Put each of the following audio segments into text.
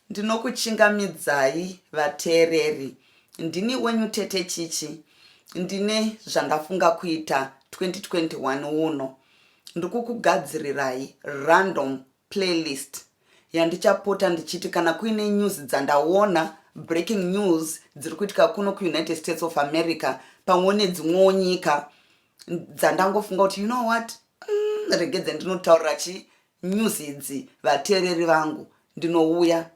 Ndinokuchingamidzai vateereri. Ndini wenyu Tete Chichi. Ndine zvandafunga kuita 2021 uno. Ndikukugadzirirai random playlist yandichapota ndichiti kana kuine news dzandaona, breaking news dziri kuitika kuno kuUnited States of America pamwe nedzimwewo nyika dzandangofunga kuti, you know what, regedze ndinotaurira chi news idzi vateereri vangu. Ndinouya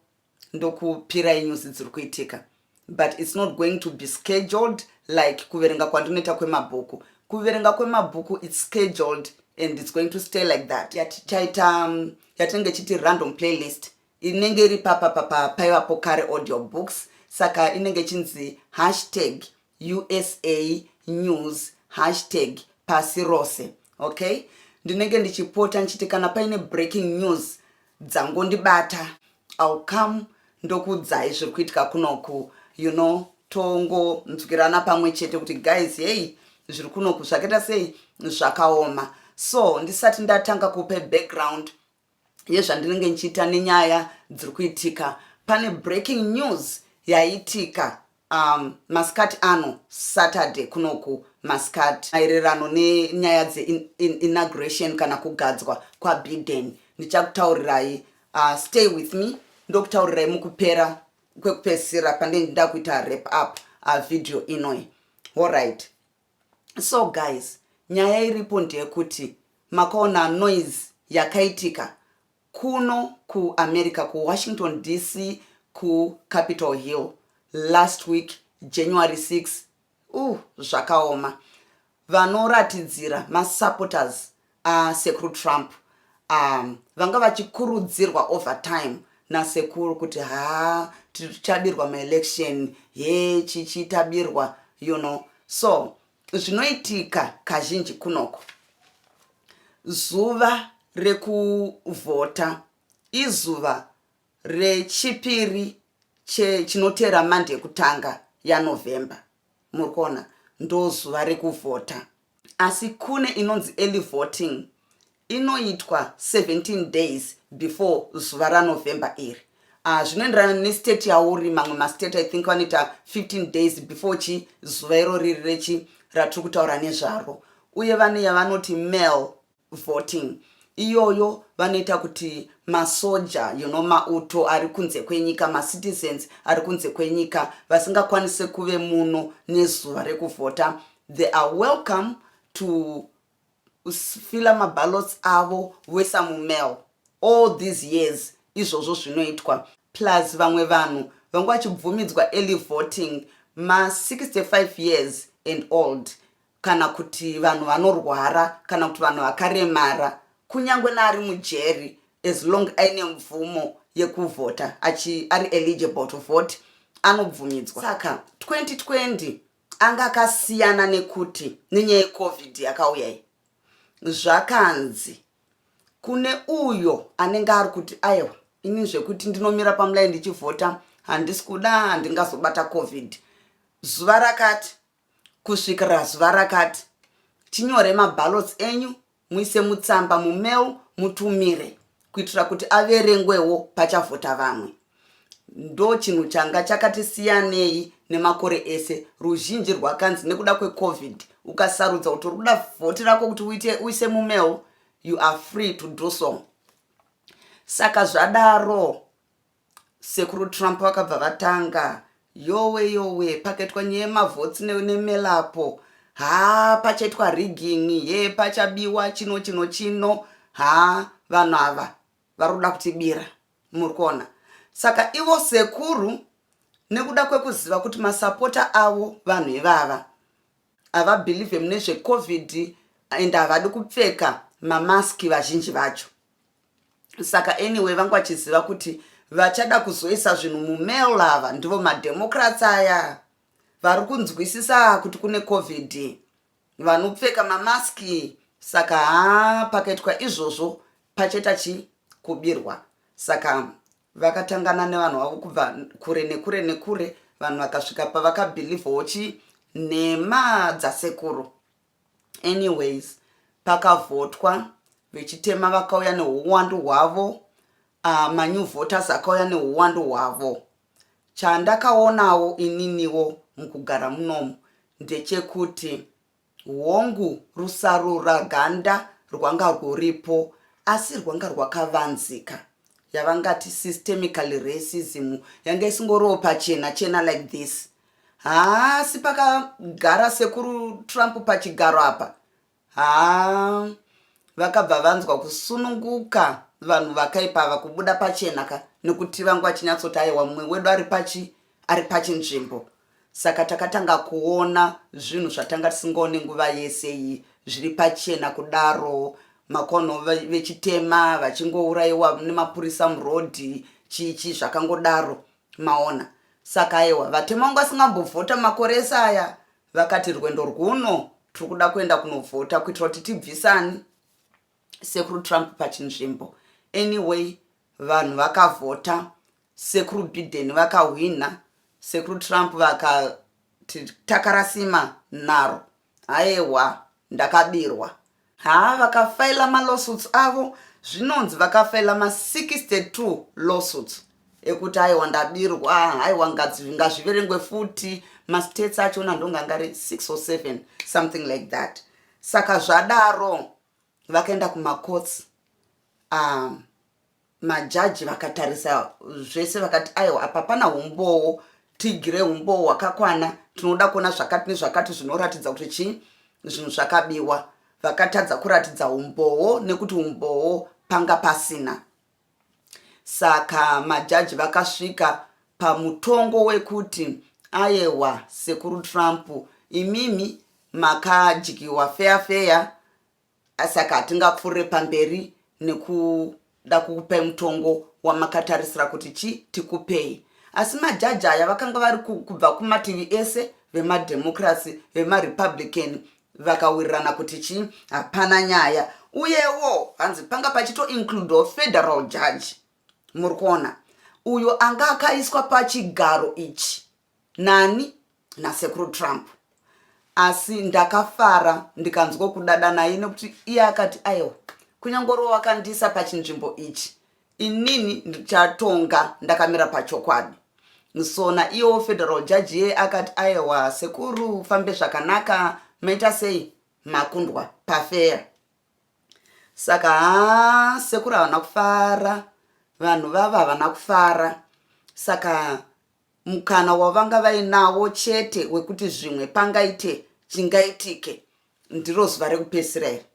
ndokupirai news dziri kuitika, but it's not going to be scheduled like kuverenga kwandinoita kwemabhuku. Kuverenga kwemabhuku, it's scheduled and it's going to stay like that. Yatichaita yatinenge chiti random playlist inenge iri papapapa paivapo kare audio books, saka inenge ichinzi #USAnews #PasiRose. Okay, ndinenge ndichipota ndichiti kana paine breaking news dzangondibata, I'll come ndokuudzai zviri kuitika kunoku, tongonzwirana pamwe chete kuti, guys, hey, zviri kunoku zvakaita sei, zvakaoma. So ndisati ndatanga kupe background yezvandinenge ndichiita nenyaya dziri kuitika, pane breaking news yaitika masikati ano, Saturday, kunoku masikati, maererano nenyaya dzeinauguration kana kugadzwa kwaBiden. Ndichakutaurirai, stay with me, ndokutaurirai mukupera kwekupedzisira pandenge ndida kuita wrap up video inoi. Alright, so guys, nyaya iripo ndeyekuti makaona noise yakaitika kuno kuAmerica, kuWashington DC, kuCapitol Hill last week, January 6. Zvakaoma. Vanoratidzira, masupporters asekuru Trump, vanga vachikurudzirwa over time nasekuru kuti ha, tichabirwa maelection, he, chichitabirwa. So zvinoitika kazhinji kunoko, zuva rekuvhota izuva rechipiri chinotera Monday yekutanga yaNovember. Muri kuona, ndo zuva rekuvhota, asi kune inonzi early voting inoitwa 17 days before zuva raNovember iri. Zvinoenderana nestate yauri. Mamwe mastate, I think, vanoita 15 days before chi zuva iro riri rechi ratiri kutaura nezvaro. Uye vane yavanoti mail voting. Iyoyo vanoita kuti masoja, mauto ari kunze kwenyika, macitizens ari kunze kwenyika vasingakwanisi kuve muno nezuva rekuvhota, they are welcome to fila maballots avo voisa mumail. All these years izvozvo zvinoitwa. Plus vamwe vanhu vanga vachibvumidzwa early voting ma65 years and old, kana kuti vanhu vanorwara, kana kuti vanhu vakaremara, kunyange naari mujeri, as long aine mvumo yekuvhota, ari eligible to vote, anobvumidzwa. Saka 2020 anga akasiyana nekuti nenyaya yeCovid yakauyai, zvakanzi kune uyo anenge ari kuti, aiwa, ini zvekuti ndinomira pamulaini ndichivhota handisi kuda, handingazobata COVID. Zuva rakati kusvikira zuva rakati, tinyore maballots enyu, muise mutsamba mumail, mutumire kuitira kuti averengwewo pachavhota vamwe. Ndo chinhu changa chakati siyanei nemakore ese. Ruzhinji rwakanzi nekuda kweCovid, ukasarudza kuti uri kuda vhoti rako kuti uite uise mumail, you are free to do so. Saka zvadaro, sekuru Trump vakabva vatanga, yowe yowe, pakaitwa nyaya yemavotes nemail apo, ha, pachaitwa rigging, ye pachabiwa chino chino chino, ha, vanhu ava vari kuda kutibira. Muri kuona? Saka ivo sekuru, nekuda kwekuziva kuti masapota avo vanhu ivava havabelieve mune zveCovid and havadi kupfeka mamaski vazhinji vacho, saka anyway vanga vachiziva kuti vachada kuzoisa zvinhu mumail ava ndivo mademocrats aya vari kunzwisisa kuti kune COVID, vanopfeka mamaski. Saka ha, pakaitwa izvozvo pachaita chi kubirwa. Saka vakatangana nevanhu vavo kubva kure nekure nekure. Vanhu vakasvika pavakabelievawo chi nhema dzasekuru. Anyways, pakavhotwa, vechitema vakauya neuwandu hwavo. Manew voters akauya neuwandu hwavo. Chandakaonawo ininiwo mukugara munomu ndechekuti hongu rusaruraganda rwanga rwuripo asi rwanga rwakavanzika. Yavangati systemically racism yanga isingoriwo pachena chena like this. Haasi pakagara sekuru Trump pachigaro apa. Haa vakabva vanzwa kusununguka vanhu vakaipa ava kubuda pachena ka nekuti vangu vachinyatsoti aiwa mumwe wedu ari pachi ari pachinzvimbo. Saka takatanga kuona zvinhu zvatanga tisingaone nguva yese iyi zviri pachena kudaro makono vechitema vachingourayiwa nemapurisa murodhi chii chii zvakangodaro maona. Saka aiwa vatema vangu vasingambovhota makore ese aya vakati rwendo rwuno tiri kuda kuenda kunovhota kuitira kuti tibvisani sekuru Trump pachinzvimbo. Anyway vanhu vakavhota sekuru Biden vakahwina sekuru Trump vakati takarasima naro haewa ndakabirwa. Haa vakafaila malawsuits avo zvinonzi vakafaila ma62 lawsuits ekuti aiwa ndabirwa haiwa ngazviverengwe futi mastates achona ndonga angari 6 or 7 something like that. Saka zvadaro vakaenda kumacourts majaji vakatarisa zvese vakati aiwa apa pana umbowo tigire umbowo hwakakwana tinoda kuona zvakati nezvakati zvinoratidza kuti chii zvinhu zvakabiwa. Vakatadza kuratidza umbowo nekuti umbowo panga pasina. Saka majaji vakasvika pamutongo wekuti ayewa sekuru Trump imimi makadyiwa feya feya saka hatingapfuurire pamberi nekuda kukupai mutongo wamakatarisira kuti chi tikupei. Asi majaji aya vakanga vari kubva kumativi ese vemademocracy vemarepublican vakawirirana kuti chi hapana nyaya. Uyewo hanzi panga pachitoincludewo federal judge muri kuona uyo anga akaiswa pachigaro ichi nani nasekuru Trump. Asi ndakafara ndikanzwa kudada naye nekuti iye akati aiwa kunyangoriwo wakandiisa pachinzvimbo ichi inini ndichatonga ndakamira pachokwadi. Sona iyewo federal judge iye akati aiwa sekuru fambe zvakanaka maita sei makundwa pafeya. Saka haa sekuru havana kufara vanhu vava havana kufara saka mukana wavanga vainawo chete wekuti zvimwe pangaite chingaitike ndiro zuva rekupedzisira iri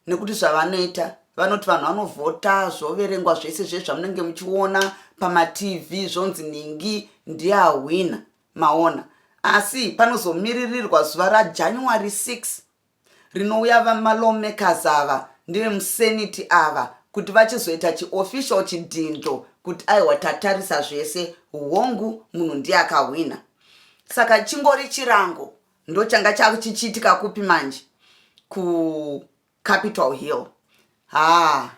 nekuti zvavanoita vanoti vanhu vanovhota zvoverengwa zvese zve zvamunenge muchiona pamatv zvonzi nhingi ndiye ahwina maona asi panozomiririrwa zuva raJanuary 6 rinouya vamalawmakers ava ndevemuseniti ava kuti vachizoita chiofficial chidhindo kuti aiwa tatarisa zvese hongu munhu ndiye akahwina. Saka chingori chirango ndochanga chachichiitika kupi manje kuCapitol Hill. Haa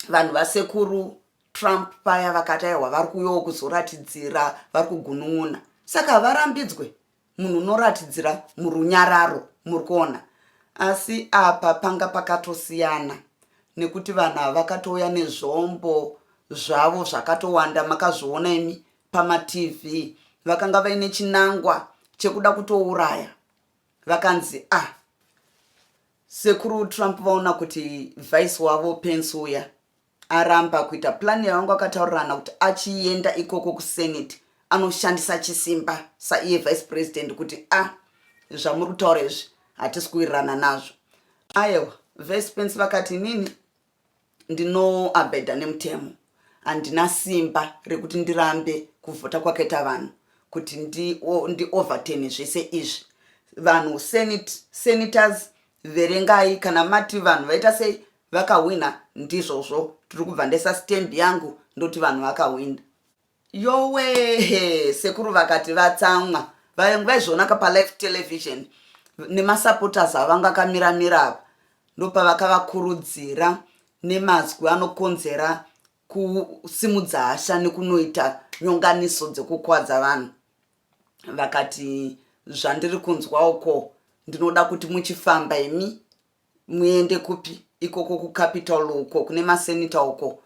vanhu vasekuru Trump paya vakati aiwa vari kuuyawo kuzoratidzira vari kugunun'una saka havarambidzwe munhu unoratidzira murunyararo muri kuona asi apa panga pakatosiyana nekuti vanhu ava vakatouya nezvombo zvavo zvakatowanda makazviona imi pamatv vakanga vaine chinangwa chekuda kutouraya vakanzi ah sekuru Trump vaona kuti vice wavo Pence uya aramba kuita plan yavanga vakataurirana kuti achienda ikoko kusenate anoshandisa chisimba saiye vice president kuti a ah, zvamuri kutaura izvi hatisi kuwirirana nazvo. Ayewa vice Pence vakati inini ndinoabhedha nemutemo handina simba rekuti ndirambe kuvhota kwakaita vanhu kuti ndioverturne ndi zvese izvi. Vanhu senate, senators verengai kana mati vanhu vaita sei vakahwina ndizvozvo tiri kubva ndaisa stamp yangu ndoti vanhu vakahwina. Yowe sekuru vakati vatsamwa vaizvionaka palive television nemasupporters avanga akamiramira apa ndopavakavakurudzira nemazwi anokonzera kusimudza hasha nekunoita nyonganiso dzekukwadza vanhu. Vakati zvandiri kunzwa uko ndinoda kuti muchifamba imi muende kupi ikoko kucapital uko kune masenita uko.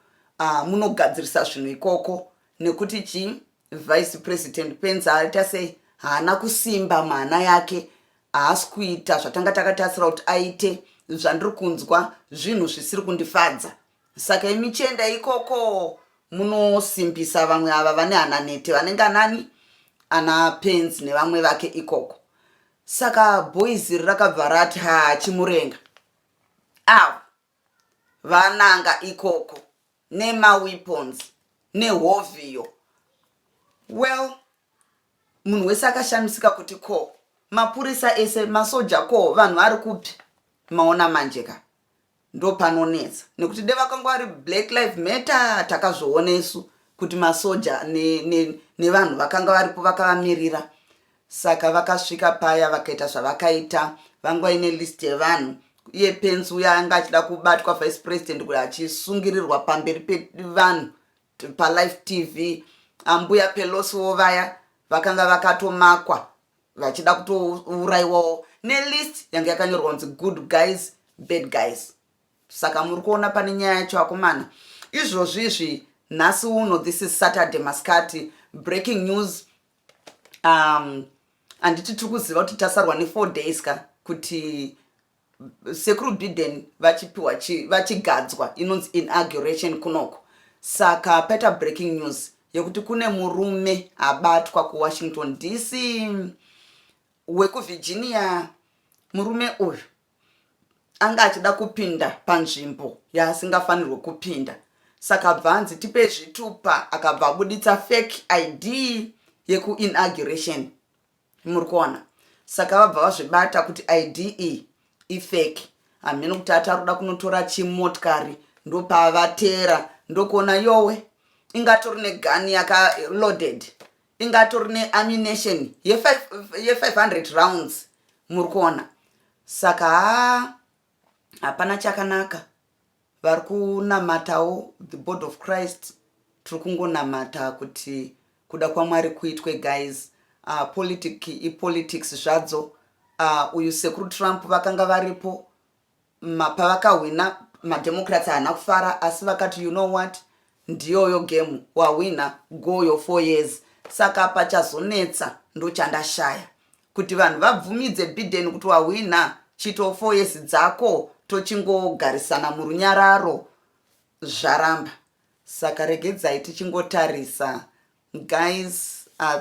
Munogadzirisa zvinhu ikoko nekuti chii? Vice President Pence aita sei? Haana kusimba mhana yake, haasi kuita zvatanga takatarisira kuti aite. Zvandiri kunzwa zvinhu zvisiri kundifadza. Saka imi chienda ikoko munosimbisa vamwe ava vane hana nete, vanenge anani ana Pence nevamwe vake ikoko. Saka boys iri rakabva rati, "Ha, chimurenga." Avo vananga ikoko nemaweapons nehovhiyo. Well, munhu wese akashamisika kuti ko mapurisa ese, masoja, ko vanhu vari kupi? Maona manje ka, ndo panonetsa, nekuti de vakanga vari Black Life Matter, takazvoona isu kuti masoja nevanhu ne, ne vakanga varipo vakavamirira. Saka vakasvika paya, vakaita zvavakaita, vanga vaine list yevanhu. Iye Pence uya anga achida kubatwa, vice president, kuti achisungirirwa pamberi pevanhu palive TV. Ambuya Pelosiwo vaya vakanga vakatomakwa vachida kutourayiwawo, nelist yanga yakanyorwa kunzi "good guys, bad guys". Saka muri kuona pane nyaya yacho, akomana. Izvozvi izvi, nhasi uno, this is Saturday masikati, breaking news. Handiti tiri kuziva kuti tasarwa ne4 days ka kuti Sekuru Biden vachipiwa, vachigadzwa, inonzi inauguration kunoko. Saka paita breaking news yekuti kune murume abatwa kuWashington DC, wekuVirginia. Murume uyu anga achida kupinda panzvimbo yaasingafanirwe kupinda, saka bva anzi, "Tipe zvitupa." Akabva abuditsa fake ID yekuinauguration, muri kuona? Saka vabva vazvibata kuti ID iyi ifake. Hamene kuti ati ari kuda kunotora chimotikari, ndopavatera, ndokuona yowe, ingatori negun yakaloaded, ingatori neammunition ye500 rounds, muri kuona? Saka haa, hapana chakanaka. Vari kunamatawo, the Board of Christ, tiri kungonamata kuti kuda kwaMwari kuitwe, guys. Politic ipolitics zvadzo. Uyu Sekuru Trump vakanga varipo pavakahwina. MaDemocrats haana kufara, asi vakati, "You know what, ndiyoyo game, wahwina, go your 4 years." Saka pachazonetsa ndochandashaya kuti vanhu vabvumidze Biden kuti wahwina, chito 4 years dzako, tochingogarisana murunyararo. Zvaramba. Saka regedzai tichingotarisa, guys.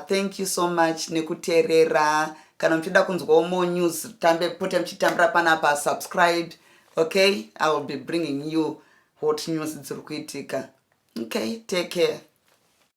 Thank you so much nekuteerera. Kana muchida kunzwawo more news, tambe pote muchitambira panapa, subscribe, okay? I will be bringing you hot news dziri kuitika. Okay, take care.